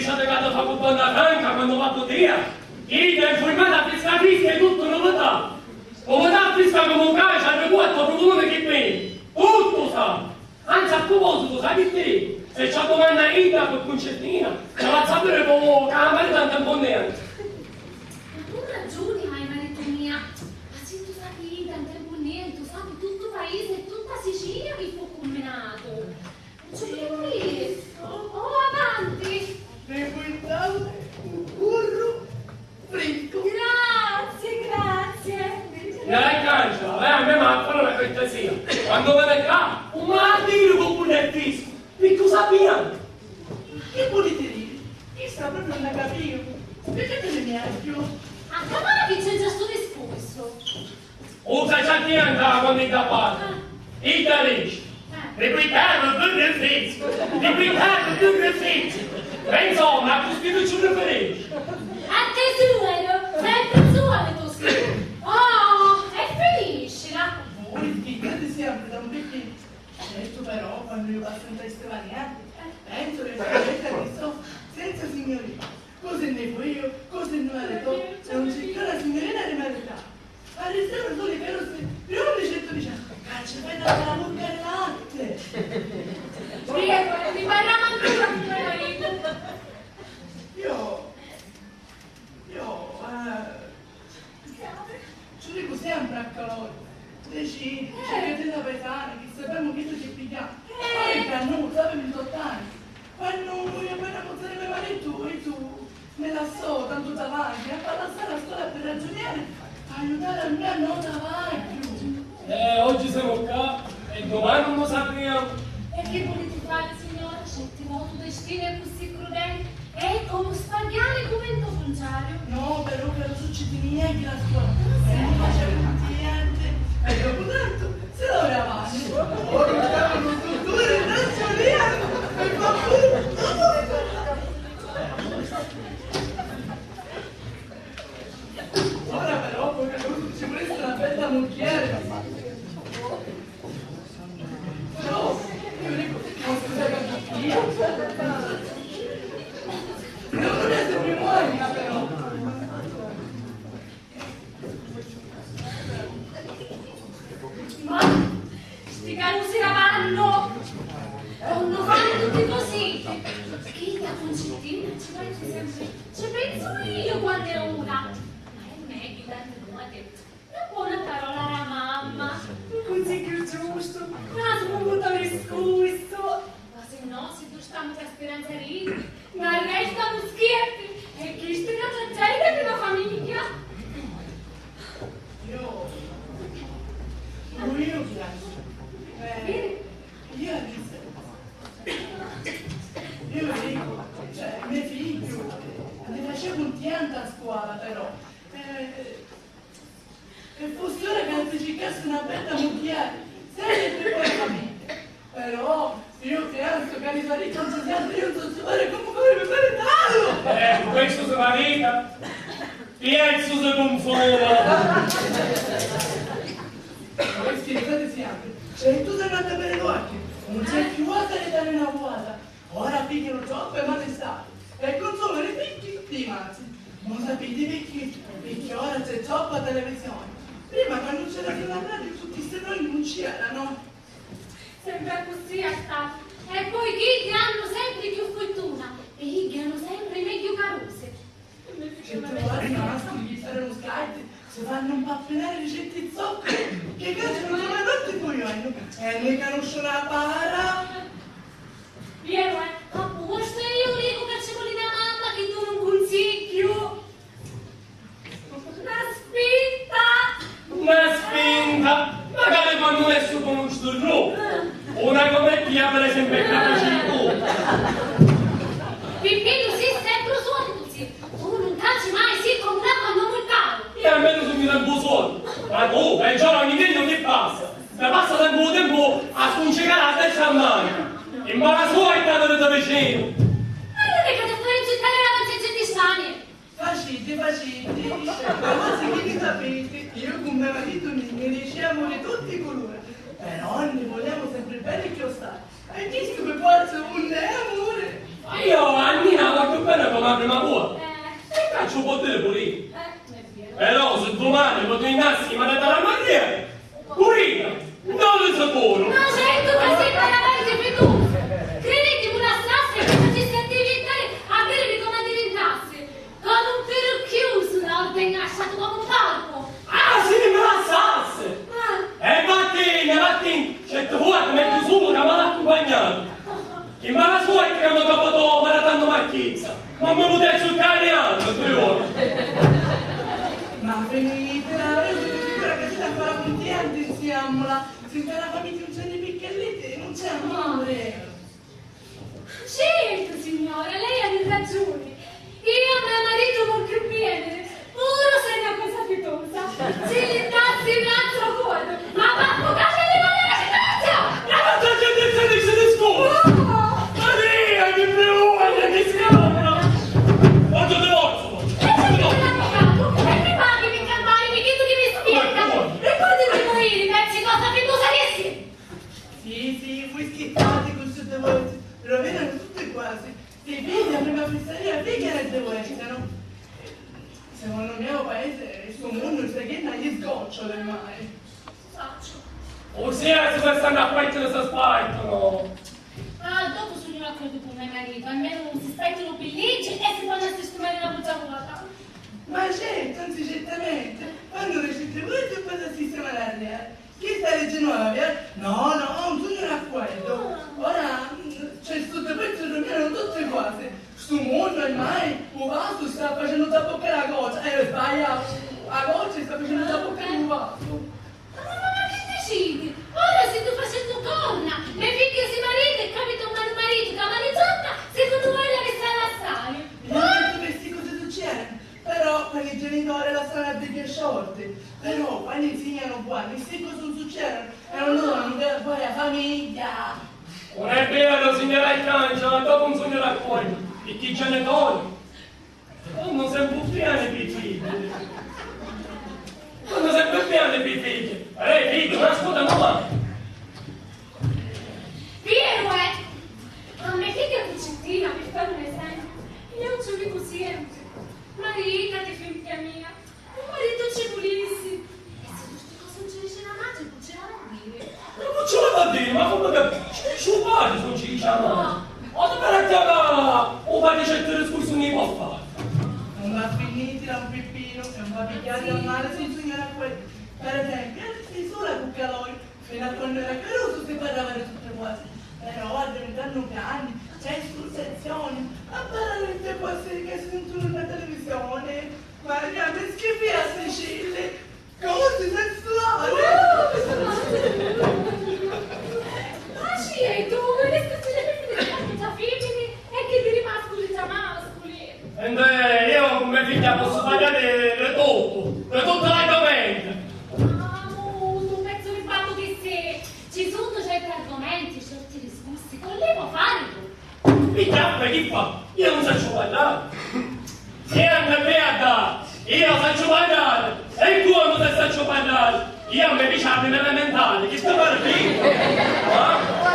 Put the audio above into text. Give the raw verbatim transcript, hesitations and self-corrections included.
Sapete che fa cu banda franca quannu va a buttiglia? Idda è infurmata frisca frisca e tuttu novità. Novità frisca comu un cavi, c'ha due quattro pruvuluni chi veni. Tuttu sa. Anzi, a prupositu, sai chi ti dicu? Se ci addumanna idda pi cuncertina, ci la fazzu sapiri cu ca la marita in tempu nienti. Ma tu ragiuni hai, maritu mia. Ma si tu sapi idda in tempu nienti, sapi tuttu paisi e tutta Sicilia chi fu cumminatu. Ci voli! Oh, avanti! Ne puoi dare un burro fritto? Grazie, grazie! Dai, Angela, vai a me, ma fai una cortesia. Quando vene qua, un malandrino con un frisco. Perché lo sappiamo. Che volete dire? Io sta proprio non la capivo. Perché te ne mi aggio? A campana che c'è già sto discorso. Usa già niente quando è da parte. I talici. Ripitarlo due refrezzi. Ripitarlo due refrezzi. Ma insomma, a costituzione felice. A te si muore, sempre suole tu sei. Oh, e finiscila. Voi figate sempre da un vecchio. Certo, però, quando io passo in queste varianti, penso che ci metta di so, senza signorina. Cosa ne vuoi io? Cosa ne vuoi tu? Se non c'è più la signorina di marità. Arrestare solo i carrozzi più un diciotto diciamo, caccia, fai da la bocca al latte. Prego, ti parla manco con tuo marito. Io, io, eh, ci dico sempre a calore. Decidi, cercate da paesana, che sappiamo che tu ti pigliamo. Poi per noi, sappiamo in tutti anni. Quando voglio bene a me marito, e tu me lassò tanto travaglio, a far lasciare la scuola per ragioniare, a aiutare a me a non travaglio. Eh, oggi siamo qua e domani non lo sapremo. E che volete fare, signora? Certe volte il destino è così crudele. È come sbagliare il momento contrario. No, però, però succede niente la scuola. E non facciamo niente. E dopo tanto, se laureavamo. Ora siamo un dottore in teoria. E va bene. Ora però, poi, ci vuole una bella mucchiera. Ma sti carusi la vanno! Quannu fannu tutti così! Chidda Cuncittina ci pensu sempre, ci pensu io quannu è una! Ma è megghiu tanti voti. Na bona parola a la mamma, un cunsigghiu giustu, un smungutu discursu, ma si no, si tu stamu ca spiranza ridi, ma restamu schiatti, e chistu è na tragedia pi na famigghia. Io, io, eh, io, io dico, cioè, me figghiu, mi faceva un tianto a scuola, però, eh, E fussi ora ca ti circassi una bedda mugghieri, seria e pi bona famigghia. Però, io pensu ca li paricchi non si sannu, io non so sapere comu fari pi maritarlu! Eh, cu questu si marita, piezzu si cunfola! Voi scherzate sempre, cioè tu sei andata per le orecchie, non c'è più vota di dare una vuota. Ora pigghianu troppu e mali stati e consumanu i figghi di i mazzi. Ma sapiti picchì? Picchì ora c'è troppa televisione. Prima quannu c'era sulu a radio tutti sti roli non ci erano. Sempre accussì è statu. E poi chiddi hannu sempri cchiù furtuna e iddi hannu sempri megghiu carusi. Certi voti i maschi gli faranu scarti, si fannu mpappinari di certi zoccoli che caccianu giovanotti e poi vannu e nni canusciunu a para. Vieru è, apposta io dicu ca ci voli na mamma chi duna un cunsigghiu. Na spinta! Na spinta! Magari quannu è sutta un sturru! Una comettia per esempio è capace di tutto! Pippinu si sempre u solitu, sì! Tu nun caci mai, si comu l'acqua a nu vulcanu! E almenu sugnu tempu solu! Ma tu, e già ogni giornu ti passa! Mi passa tempu tempu a scuncicari a destra a manca! In mala sua è tanto di vicinu! Ma non è che ti fai insultare la pazienza di Spagna! Faciti, faciti, ma voi chi ni sapiti, io cu me maritu ni, ni diciamu di tutti i culuri, però ni vuliamu sempri beni chiossai, e chistu pi forza un è amuri. Ma io a Nina la vogghiu beni Però si dumani lu turnassi manatu a la Maria, purina, non li sicuru. Ma certu ca si veramente fidusu! Cridi chi vu lassassi e chi facissi addivintari a virivi comu addivintasti, comu un pirucchiusu, la ordinasciatu comu un porcu! Ah, si mi lassassi! Ah. E vattini, vattini, certu vuoti megghiu sulu ca mal accumpagnatu. Chi mala suerte ca mi capitò maratannu marchizza, ma mi putè zuccari anca dui ore. Ma finitela, ora siete sicura che siete ancora contenti insieme? Senza la famiglia non c'è né picchia né tè, non c'è amore. Certo, signora, lei ha ragione. Io a me marito voglio bene, puru se è una cosa pietosa. Si li dassi un altro cuore, ma pappu, cambiali quella scusa! Ma non c'è gente che dice di scusa! No! Maria, che più, che mi schianna! Voglio divorzio! E se dice l'avvocato, e mi paghi per campare, mi dico che mi spiega! E poi ti devo dire, pezzi cosa fiducia che sì! Sì, sì, voi scherzate con sti divorzi, però venenu tutti quasi. Ti vedi, a prima fissaria vedi che ne divorziano. Secondo me il paese, il suo mondo, non sa che ne gli sgoccioli mai. Saccio. O sia, si stanno a parte, si spaittano. Ah, dopo sugnu d'accordu cu me maritu, almenu si spaittanu pi liggi e si fannu sistimari na vota vuota. Ma certo, anzi certamente, quando riesci a voi ti poi sistemare a reale. Chi sta dicendo la via? No, no, non sugnu d'accordu. Ora, mm, c'è stu pezzo di meno tutte cose. Stu mondo ormai, u vasu sta facendo traboccare la goccia. Eh, sbaglia, la goccia sta facendo traboccare u vasu. Ma, ma, ma chi diciti? Ora si tu facennu corna, me figghia si marita e capita un malu maritu ca mani sotto, secondo voi la mi sta lassari? Io ho detto che sti cose succedono, però quelli genitori lasciano a vita sciorti, però quando insegnano buoni, sti cose non succedono e non durano che poi la famiglia. Non è vero, signora Arcangela, dopo un sogno raccolto, e chi genitori? Quannu sempri pieni pi figli. Quannu sempri pieni pi figli. Ehi, figghiu, ma ascuta, ma va. Piero, eh! A me figghia Cucittina, pi fari un esempiu, io ci dicu sempri, maritati, figghia mia, un maritu ci vulissi. E si tutti cose non ci dice la madre, non ci la vuol dire. Ma non ci la vuol dire, ma come che ci dice un padre, non ci dice la madre? O ti pare a te ca un padre certi discursi non li può fare? Non va a finire, un pippino, e non va a pigliare a male, sì, signora, quel, per esempio, sei sola con calore, fino a quando era caruso si parlava di tutte cose, però addiventando grandi c'è frustrazione, a parlare di cose che si sentono in televisione, ma che mi schifi a Sicilia. Comu si senti suave? Ma chi è tu? Vedi sti femmini, e chi di masculi tra masculi? E beh, io con me figlia posso parlare di tutto, di tutto l'argomento. Ah, mutu, un pezzo di fatto che sei. Ci sono certi argomenti, certi discorsi, con lei può fare. Picchiappa, chi fa? Io non saccio parlare. Sì, anche a me a dà. Io saccio parlare. E tu non sai saccio parlare. Io mi piace a me elementare, che sto per dire. Ah?